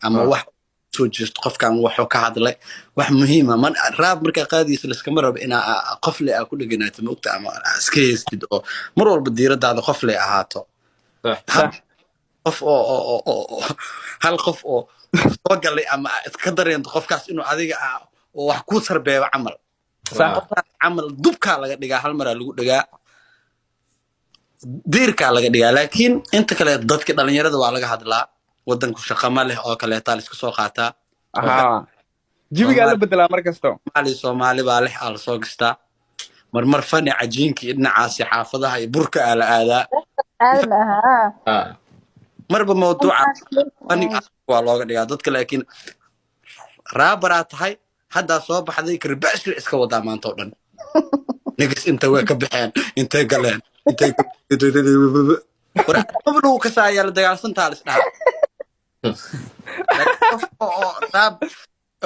Ama wax soo jeesto qofkan wuxuu ka hadlay wax muhiima. Man rap markaa qaadaysa laskama rabo inaa qof le aa ku dheganaato, ma ogta, ama aa iska heystid oo mar walba diiradaada qof le ahaato. Sax. Qof oo hal qof oo soo galay ama aa iska dareento qofkaas inuu adiga oo wax kuu sarbeebo camal. Qofkaas camal dubkaa laga dhigaa, hal maraa lagu dhigaa, diirkaa laga dhigaa. Laakiin inta kale dadka dhalinyarada waa laga hadlaa, wadanku shaqama leh oo kaleetaa la iska soo qaataa. Haa, jibigaa la bedelaa mar kasto. Soomaali, Soomaali baa leh aa lasoo gastaa marmar fani cajiinka iyo dhinacaasi xaafadaha iyo burka aa la aadaa. Aadan ahaa. Marba mawduuca fani waa looga dhigaa dadka. Laakiin rapper-aa tahay, haddaa soo baxday, karbaashla iska wadaa maanta oo dhan. Niggas inta way ka baxeen, intay galeen, intay war lagu kasaayaa, la dagaalsantaa la isdhahaa. Laakiin qof oo rap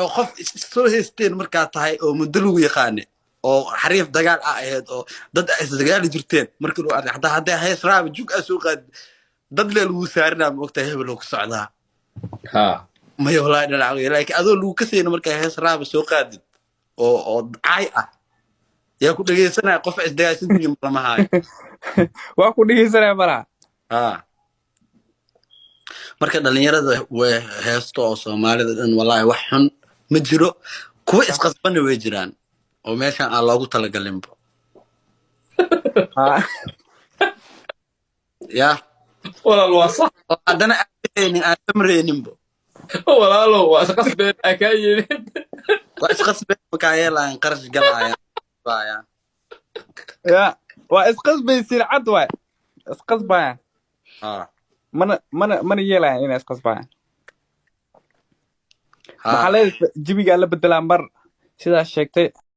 oo qof soo heysteen markaa tahay oo muddo lagu yaqaane oo xariif dagaal ah ahayd oo dad ay isdagaali jirteen, markii lagu arkay hataa hadday hees rap jug aa soo qaadid, dad lee lagu saarinaa, ma ogtahay, hebel oo ku socdaa. Maya, wallahi dhinac, laakiin adoo lagu kasayna markaa hees rap soo qaadid oo caay ah, yaa ku dhegeysanaya? Qof isdagaalsantihiin lama haayo. Waa ku dhegeysanaya malaha. Ha, marka dhalinyarada way heesto oo Soomaalida dhan, wallahi wax xun ma jiro. Kuwa isqasbana way jiraan oo meeshan aan loogu talagalinba. Ya. Walaal, waa sax. Oo haddana aan samreynin, aan samreyninbo. Walaalow, waa isqasbeen, aa kaa yeelin. Waa isqasbeen, makaa yeelayan, qarash galayaan. Ya, waa isqasbaysiin, cad waay, isqasbayaan. Mana yeelayan inay isqasbayaan. Maxaa leedahay? Jibigaa la bedelaa mar sidaas sheegtay.